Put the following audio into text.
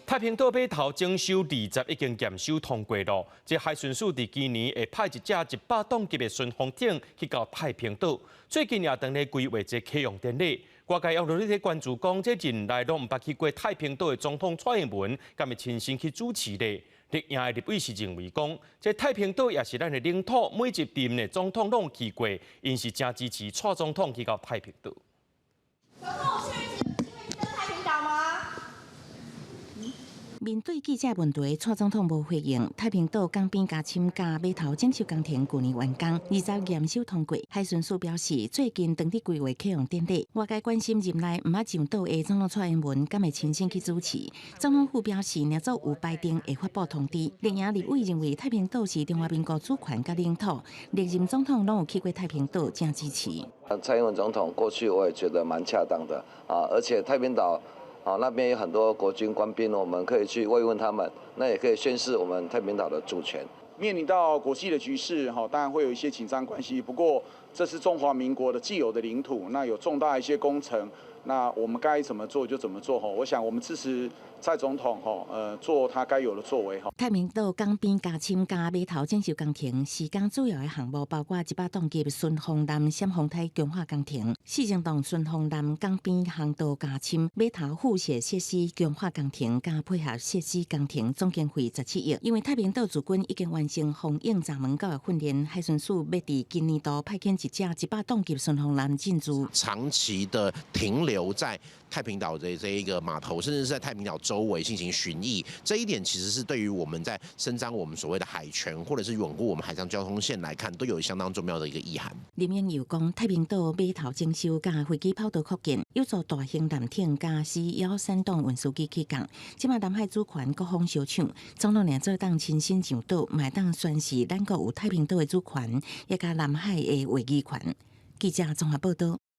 太平島碼頭整修二十已經驗收通過囉。這海巡署佇今年會派一隻100噸級的巡防艇去到太平島。最近也當咧規劃這啟用典禮。外界也咧關注講，這任內攏毋捌去過太平島的總統蔡英文，敢會親身去主持咧？綠營的立委是認為講，這太平島也是咱的領土，每一任的總統攏去過，𪜶是誠支持蔡總統去到太平島。總統確定會去太平島嗎？面對記者問題，蔡總統無回應。太平島港邊加深佮碼頭整修工程舊年完工，二十驗收通過。海巡署表示，最近當佇規劃啟用典禮，外界關心任內毋捌上島的總統蔡英文，敢會親身去主持？總統府表示，若做有拜登會發布通知。綠營立委認為太平島是中華民國主權佮領土，歷任總統攏有去過太平島，誠支持。蔡英文總統過去我也覺得蠻恰當的啊，而且太平島啊，那邊有很多國軍官兵，我們可以去慰問他們，那也可以宣示我們太平島的主權。面臨到國際的局勢，哈，當然會有一些緊張關係。不過，這是中華民國的既有的領土，那有重大一些工程，那我們該怎麼做就怎麼做。哈，我想我們支持蔡總統，哈，做他該有的作為。哈。太平島港邊加深佮碼頭整修工程，施工主要的項目包括100噸級巡防艦閃風梯強化工程、40棟巡防艦港邊航道加深、碼頭附設設施強化工程佮配合設施工程，總經費17億。因為太平島駐軍已經完成防應閘門狗的訓練，海巡署欲佇今年度派遣一隻100噸級巡防艦進駐。長期的停留在太平島的這一個碼頭，甚至是在太平島周圍進行巡弋，這一點其實是對於我們在伸張我們所謂的海權，或者是穩固我們海上交通線來看，都有相當重要的一個意涵。林英佑講，太平島碼頭整修佮飛機跑道擴建，有助大型艦艇佮 C-13棟運輸機起降。這馬南海主權各方相搶，總統若做當親身上島，嘛會當宣示咱國有太平島的主權，也佮南海的話語權。記者綜合報道。